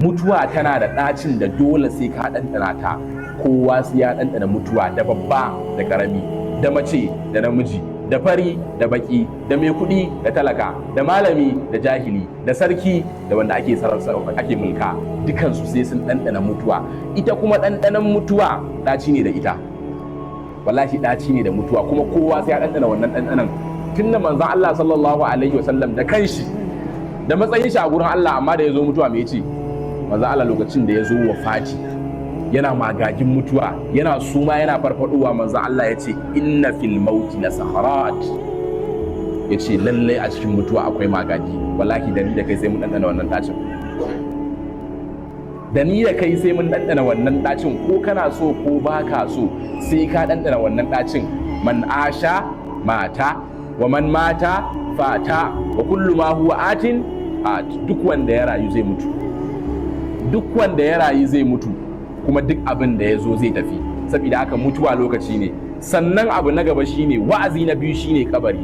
Mutuwa tana da ɗacin da dole sai ka ɗanɗana ta. Kowa sai ya ɗanɗana mutuwa, da babba da ƙarami, da mace da namiji, da fari da baki, da mai kuɗi da talaka, da malami da jahili, da sarki da wanda ake ake mulka, dukansu sai sun ɗanɗana mutuwa. Ita kuma ɗanɗanon mutuwa ɗaci ne da ita. Wallahi ɗaci ne da mutuwa, kuma kowa sai ya ɗanɗana wannan ɗanɗanon. Tunda manzon Allah sallallahu alaihi wasallam da kanshi, da matsayin shi a gurin Allah, amma da ya zo mutuwa, me yace? Manzon Allah lokacin da ya zo wafati, yana magagin mutuwa, yana suma, yana farfadowa, manzon Allah ya ce: "Inna fil mauti la sakarat." Ya ce lallai a cikin mutuwa akwai magagi. Wallahi da ni da kai sai mun ɗanɗana wannan ɗacin. Da ni da kai sai mun ɗanɗana wannan ɗacin. Ko kana so ko ba ka so, sai ka ɗanɗana wannan ɗacin. Man asha mata, wa man mata fata, wa kullu ma huwa atin at. Duk wanda ya rayu zai mutu. Duk wanda ya rayu zai mutu, kuma duk abin da ya zo zai tafi. Saboda haka mutuwa lokaci ne. Sannan abu na gaba shine wa'azi na biyu, shine kabari.